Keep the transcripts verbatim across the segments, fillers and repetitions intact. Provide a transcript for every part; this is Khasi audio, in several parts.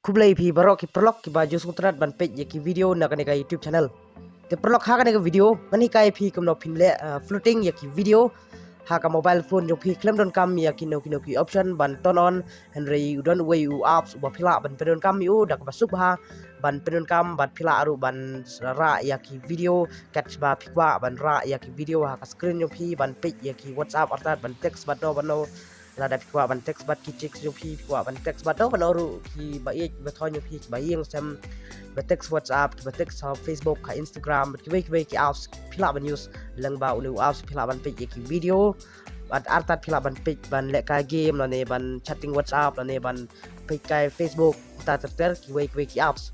Khublei phi baroh ki paralok kiba ju sngewtynnat ban peit ïa ki video na kane ka YouTube channel. Te paralok, ha kane ka video ngan hikai phi kumno phin leh, uh, floating ïa ki video ha ka mobile phone jong phi khlem donkam ïa kino kino ki option ban turn on, hynrei u don uwei u apps uba phi lah ban pyndonkam ïa u da kaba suk bha ban pyndonkam, bad phi lah ruh ban rah ïa ki video kat ba phi kwah ban rah ïa ki video ha ka screen jong phi, ban peit ïa ki WhatsApp artat, ban text bad no bad no. Lada phi kwah ban text bad ki chicks jong phi, phi kwah ban text bad no bad no ruh kiba ïeit kiba thoh jong phi, kiba ïeng sem, ba text WhatsApp, kiba text ha Facebook, ha Instagram, bad kiwei kiwei ki apps phi lah ban use. Lyngba une u apps phi lah ban peit ïa ki video bad artat phi lah ban peit ban lehkai game lane ban chatting WhatsApp lane ban peit kai Facebook, ta ter ter kiwei kiwei ki apps.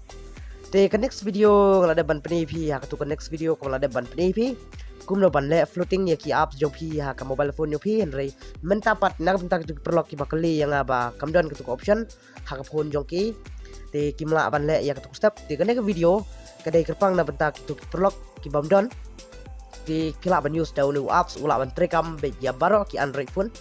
Te ka next video nga la dep ban pyni phi, ha katu ka next video ka la dep ban pyni phi kumno ban leh floating ïa ki apps jong phi ha ka mobile phone jong phi, hynrei mynta pat na ka bynta kitu ki paralok kiba kylli ïa nga ba kam don katu ka option ha ka phone jong ki, te kim lah ban leh ïa katu ka step. Te kane ka video ka dei kyrpang na bynta kitu ki paralok kibym don. Te phi lah ban use da une u apps, u lah ban treikam beit ïa baroh ki Android phone.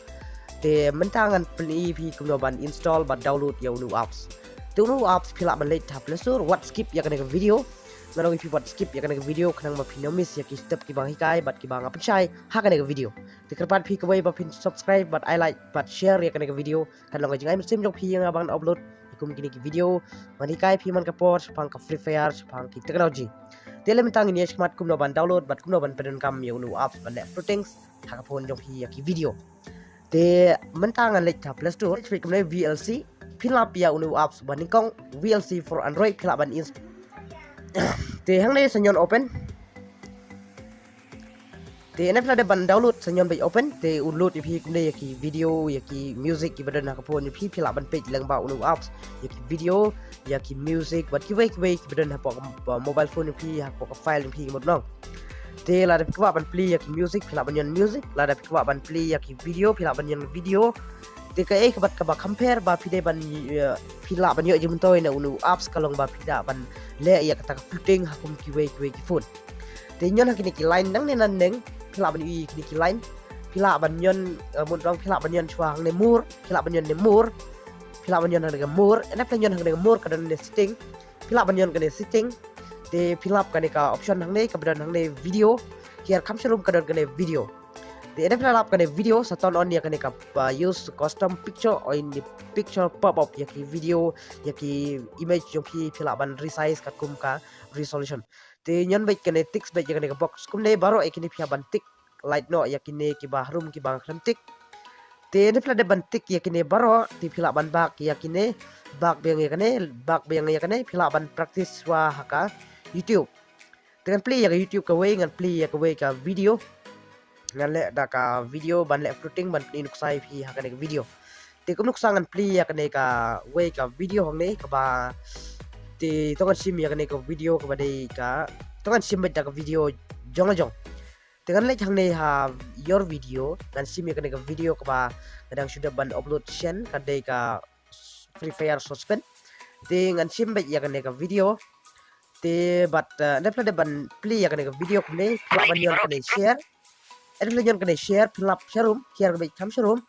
Te mynta ngan pyni phi kumno ban install bad download ïa une u apps. Te une u apps phi lah ban leit ha Play Store, wat skip ïa kane ka video. Ngan ong ïa phi wat skip ïa kane ka video khnang ba phin ym miss ïa ki step kiba nga hikai bad kiba nga pynshai ha kane ka video. Te kyrpad phi kawei ba phin subscribe bad ai like bad share ïa kane ka video. Kan long ka jingai mynsiem jong phi ïa nga ban upload ïa kum kine ki video ban hikai phi man ka por shaphang ka Free Fire, shaphang ki technology. Te lei mynta ngin ïa shmat kumno ban download bad kumno ban pyndonkam ïa une u apps ban leh floating ha ka phone jong phi ïa ki video. Te mynta ngan leit ha Play Store, search kumne V L C, phin lap ïa une u apps ba nyngkong, V L C for Android, phi lah ban install. Te hangne sa ñion open. Te ynda phi la dep ban download sa ñion beit open, te un load ïa phi kumne ïa ki video, ïa ki music kiba don ha ka phone jong phi, phi lah ban peit lyngba une u apps ïa ki video, ïa ki music bad kiwei kiwei kiba don hapoh ka mobile phone jong phi, hapoh ka file jong phi, ka mut nong. Te lada phi kwah ban plie ïa ki music phi lah ban ñion music, lada phi kwah ban plie ïa ki video phi lah ban ñion video. Te kaei kaba, kaba compare ba phi dei ban, eh, phi lah ban ïoh jingmyntoi na une u apps ka long ba phi lah ban leh ïa kata ka floating ha kum kiwei kiwei ki phone. Te ñion ha kine ki line nangne nangne, phi lah ban ïohi kine ki line. Phi lah ban ñion, eh, mut nong, phi lah ban ñion shuwa hangne more, phi lah ban ñion ne more. Phi lah ban ñion hangne ka more, ynda phi la ñion hangne ka more ka don ne setting. Phi lah ban ñion kane setting. Te phi lap kane ka option hangne kaba don hangne video. Hiar kham sharum ka don kane video. Te ynda phi la lap kane video sa turn on ïa kane ka, uh, use custom picture or in the picture pop up ïa ki video, ïa ki image jong phi, phi lah ban resize katkum ka resolution. Te ñion beit kane, tick beit ïa kane ka box. Kumne baroh ïa kine phi hap ban tick lait noh ïa kine kiba harum kiba khlem tick. Te ynda phi la dep ban tick ïa kine baroh, te phi lah ban back ïa kine, back biang ïa kane, back biang ïa kane, phi lah ban practice shuwa ha ka YouTube. Te ngan plie ïa ka YouTube kawei, ngan plie ïa kawei ka video. Ngan leh da ka video ban leh floating ban pyni nuksa ïa phi ha kane ka video. Te kum nuksa ngan plie ïa kane kawei ka video hangne kaba, te to ngan shim ïa kane ka video kaba dei ka, to ngan shim beit da ka video jong la jong. Te ngan leit hangne ha your video, ngan shim ïa kane ka video kaba nga dang shu dep ban upload shen, ka dei ka Free Fire Suspend. Te ngan shim beit ïa kane ka video. Te bad, eh, ynda phi la dep ban plie ïa kane ka video kumne, phi lah ban ñion kane share. Ynda phi la ñion kane share, phi lap sharum, hiar ka beit kham sharum.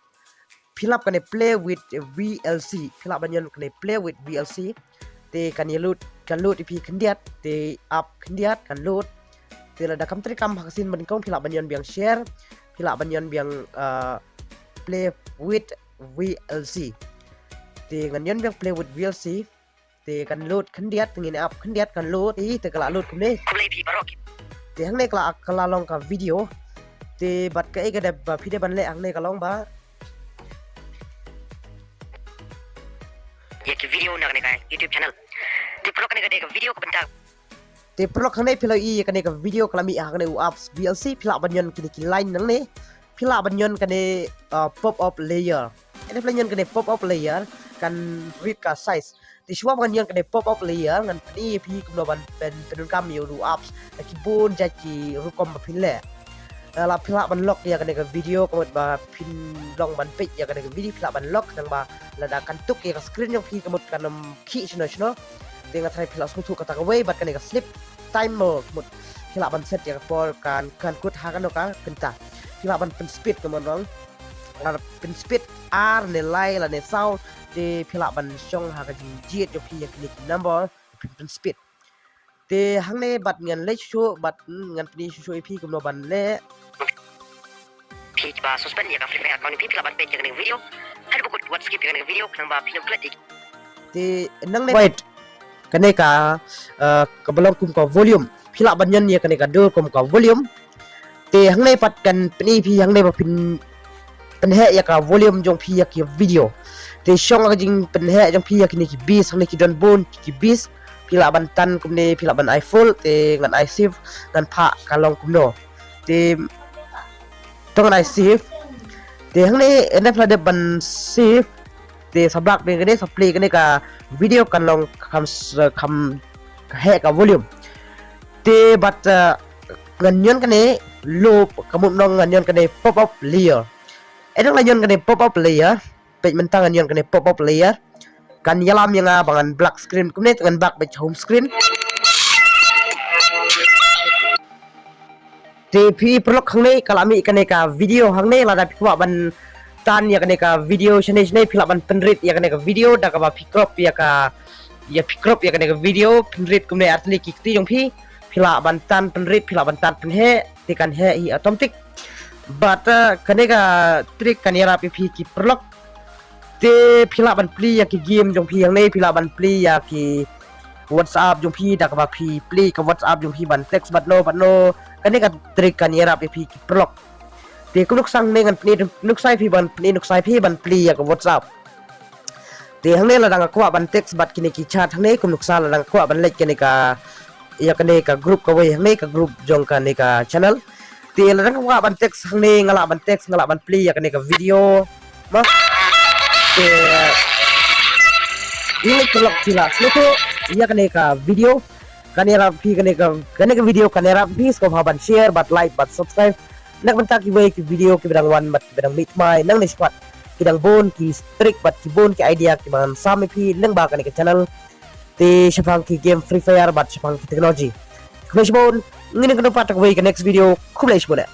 Phi lap kane play with V L C. Phi lah ban ñion kane play with V L C. Te kan ïa load, kan load ïa phi khyndiat, te app khyndiat kan load. Te lada kham treikam ha ka sien ba nyngkong phi lah ban ñion biang share, phi lah ban ñion biang, uh, play with V L C. Te ngan ñion biang play with V L C. Te kan load khyndiat, ngin app khyndiat kan load. Te ka la load kumne. Te hangne ka la, ka la long ka video. Te bad kaei ka dei ba phi dei ban leh hangne ka long ba ïa ki video na kane ka YouTube channel. Te paralok, kane ka dei ka video ka bynta. Te paralok, hangne phi la ïohi ïa kane ka video ka la mih ha kane u apps V L C, phi lah ban ñion kine ki line nangne. Phi lah ban ñion kane, uh, pop up layer. Ynda phi la ñion kane pop up layer kan rit ka size. Te shuwa ba ngan ñion kane pop up layer ngan pyni ïa phi kumno ban pyn, pyndonkam ïa u apps da ki bun jait ki rukom ba phin leh. Eh, la phi lah ban lock ïa kane ka video ka mut ba phin long ban peit ïa kane ka video, phi lah ban lock, nangba lada kan tuk ïa ka screen jong phi ka mut kan ym khih shano shano. Te nga tharai phi la sngewthuh kata kawei bad kane ka sleep timer ka mut phi lah ban set ïa ka por kan, kan kut ha kano ka kynta. Phi lah ban pyn speed ka mut nong. Lada pyn speed ar ne lai lane saw, Te phi lah ban shong ha ka jingjied jong phi ïa kine ki number, phin pynspit. Te hangne bad ngan leh shuh shuh bad, hmm, ngan pyni shuh shuh ïa phi kumno ban leh. Phi ba suspend ïa ka Free Fire account phi, phi lah ban peit ïa kane ka video. Haduh ba kut wat skip ïa kane ka video khnang ba phin ym klet ïa. Te nangne wait, kane ka, eh, kaba long kum ka volume, phi lah ban ñion ïa kane ka dur kum ka volume. Te hangne pat kan pyni phi hangne ba phin pynheh ïa ka volume jong phi ïa ki video. Te shong ka jingpynheh jong phi ïa kine ki bass, hangne ki don bun ki bass. Phi lah ban tan kumne, phi lah ban ai full, te ngan ai save, ngan phah ka long kumno. Te to ngan ai save. Te hangne ynda phi la dep ban save, te sa bak beng kane, sa play kane ka video kan long kham s-, kham heh ka volume. Te bad, eh, ngan ñion kane low, ka mut nong ngan ñion kane pop up layer. Ynda la ñion kane pop up layer, peit mynta ngan ñion kane pop up layer. Kan ïalam ïa nga ba ngan black screen kumne, te ngan back beit home screen. Te phi paralok hangne ka la mih kane ka video hangne, lada phi kwah ban tan ïa kane ka video shane shane, phi lah ban pynrit ïa kane ka video da kaba phi crop ïa ka, ïa phi crop ïa kane ka video, pynrit kumne artylli ki kti jong phi, phi lah ban tan pynrit, phi lah ban tan pynheh, te kan heh hi automatic. Bad, eh, kane ka trick kan ïarap ïa phi ki paralok. Te phi lah ban plie ïa ki game jong phi hangne, phi lah ban plie ïa ki WhatsApp jong phi da kaba phi plie ka WhatsApp jong phi ban text bad no bad no. Kane ka trick kan ïarap ïa phi ki paralok. Te kum nuksa hangne ngan pyni nuksa ïa phi ban pyni nuksa ïa phi ban plie ïa ka WhatsApp. Te hangne lada nga kwah ban text bad kine ki chat hangne, kum nuksa lada nga kwah ban leit kane ka, ïa kane ka group kawei hangne, ka group jong kane ka channel. Te lada nga kwah ban text hangne, nga lah ban text, nga lah ban plie ïa kane ka video. Mo. Te ïa paralok phi lah sngewthuh ïa kane ka video. Kan ïarap phi kane ka, kane ka video kan ïarap phi sngewbha ban share bad like bad subscribe. Na ka bynta kiwei ki video kiba dang wan bad kiba dang mih thymmai nangne shakhmat, ki dang bun ki trick bad ki bun ki idea kiba ngan sam ïa phi lyngba kane ka channel. Te shaphang ki game Free Fire bad shaphang ki technology. Khublei shibun, ngin ïa kynduh pat ha kawei ka next video. Khublei shibun eh.